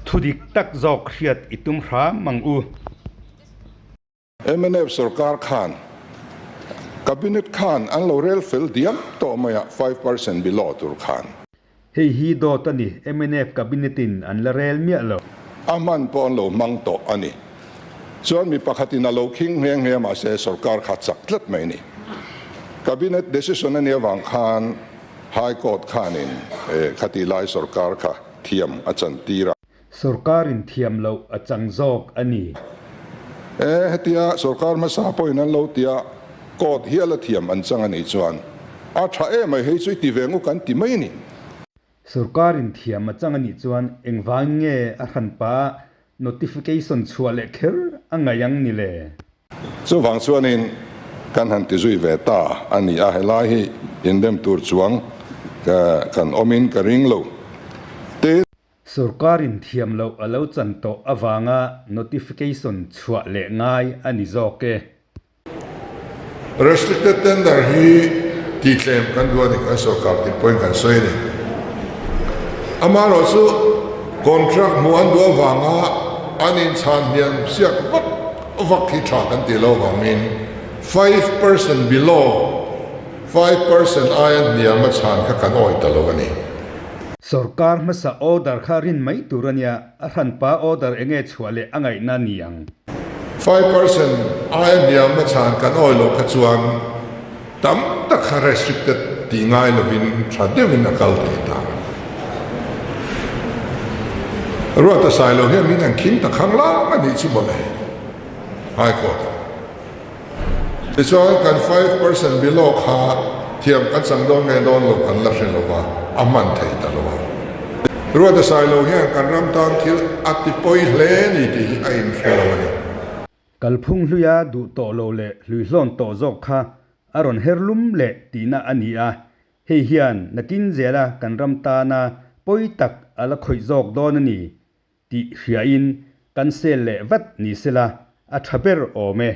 Thudik tak zawk hriat i tum hram ang u. Mnf sorkar khan Cabinet khan an lo rel fel diam tawh mai a, 5% below tur khan. Hei hi dawt a ni, mnf Cabinet in an la rel miah lo. A hman pawh an lo hmang tawh a ni. Chuan mi pakhatin a lo khing nghe nghe mahse sorkar kha chak tlat mai a ni. Cabinet decision a nih avang khan High Court khanin khati lai sorkar kha thiam a chantir a. Sorkarin thiam loh a chang zawk a ni. E, hetia sorkar hmasa pawhin an lo tia court hial a thiam an chang a nih chuan a tha em mai, hei chu i ti ve nguk an ti mai a ni. Sorkarin thiam a chang a nih chuan engvang nge a hranpa notification chhuah leh kher a ngaih ang ni le? Chuvang chuanin kan han ti zui ve ta a ni a, helai hi indem tur chuang kan awmin ka ring lo. Tin. Sorkarin thiam loh a lo chan tawh avanga notification chhuah leh ngai a ni zawk e. Restricted tender hi tihtlem kan duh a ni, kan sorkar tih pawhin kan sawi a ni. Amaherawhchu contract hmuh an duh avanga an inchhan hniam siak vak vak hi tha kan tih loh avangin 5% below, 5% aia hniam a chhan kha kan awih ta lo a ni. Sorkar hmasa order kha rin mai tur a nia, a hranpa order enge chhuah leh a ngaihna ni ang. 5% aia hniam a chhan kan awih loh kha chuan tam tak kha restricted tih ngai lovin tha deuhin a kal thei ta. Ruata Sailo hian min han khing ta khang lang a nih chu mawle High Court ah. Tichuan kan 5% below kha thiam kan chang dawn nge dawn lo kan la hre lo va, a hman thei ta lo a. Ruata Sailo hian kan ram tan thil a ti pawi hle ni tih hi a inhre lo a ni. Kalphung hluia duh tawh lo leh hluihlawn tawh zawk kha a rawn her lum leh tihna a ni a, hei hian nakin zela kan ram tana pawi tak a la khawih zawk dawn a ni tih hriain kan sel leh vat ni sela a tha ber awm e.